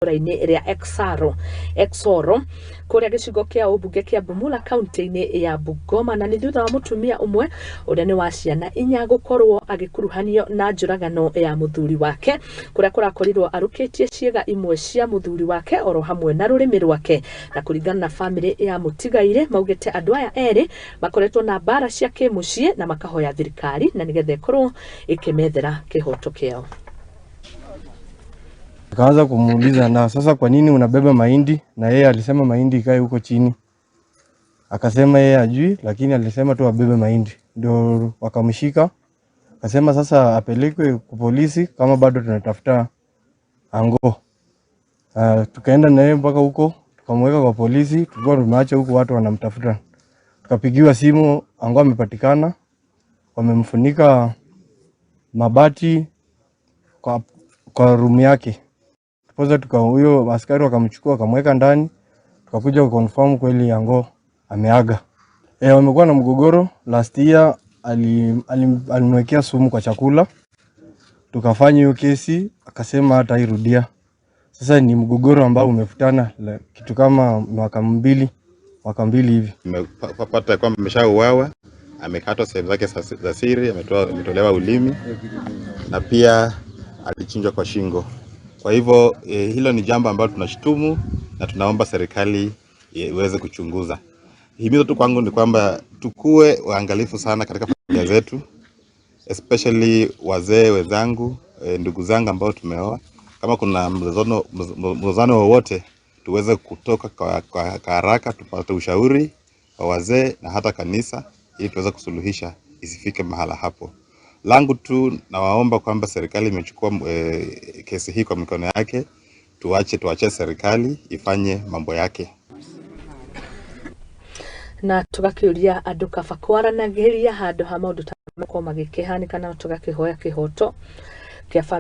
Itũũra-inĩ rĩa Exaro Exoro kũrĩa gĩcigo kĩa ũmbunge kĩa Bumula kaunti-inĩ ya Bungoma, na nĩ thutha wa mũtumia ũmwe ũrĩa nĩ wa ciana inya gũkorwo agĩkuruhanio na njũragano ya mũthuri wake, kũrĩa kũrakorirwo arũkĩtie ciĩga imwe cia mũthuri wake oro hamwe na rũrĩmĩ rwake. Na kũringana na bamĩrĩ ya mũtigairĩ, maugĩte andũ aya erĩ makoretwo na mbara cia kĩmũciĩ na makahoya thirikari na nĩgetha ĩkorwo ĩkĩmethera kĩhoto kĩao. Akaanza kumuuliza, na sasa kwa nini unabeba mahindi? Na yeye alisema mahindi ikae huko chini. Akasema yeye ajui, lakini alisema tu abebe mahindi. Ndio wakamshika, akasema sasa apelekwe kwa polisi kama bado tunatafuta ango. Tukaenda na yeye mpaka huko, tukamweka kwa polisi, tulikuwa tumeacha huko watu wanamtafuta. Tukapigiwa simu, ango amepatikana, wamemfunika mabati kwa room yake. Kwanza tuka huyo askari wakamchukua wakamweka ndani, tukakuja kuconfirm kweli ango ameaga. E, wamekuwa na mgogoro. Last year alimwekea sumu kwa chakula, tukafanya hiyo kesi, akasema hatairudia. Sasa ni mgogoro ambao umefutana kitu kama mwaka 2 hivi. Tumepata kwamba ameshauawa, amekatwa sehemu zake za siri, ametolewa ulimi na pia alichinjwa kwa shingo. Kwa hivyo hilo ni jambo ambalo tunashutumu na tunaomba serikali iweze kuchunguza. Himizo tu kwangu ni kwamba tukue waangalifu sana katika familia zetu, especially wazee wenzangu, ndugu zangu ambao tumeoa. Kama kuna mzozano wowote tuweze kutoka kwa haraka, tupate ushauri wa wazee na hata kanisa, ili tuweze kusuluhisha isifike mahala hapo. Langu tu nawaomba kwamba serikali imechukua kesi hii kwa mikono yake, tuache serikali ifanye mambo yake. Na tugakiuria andu kaba kwaranagiria handu ha maundu ta makorwo magĩkĩhanĩka, na tũgakĩhoya kĩhoto kĩa.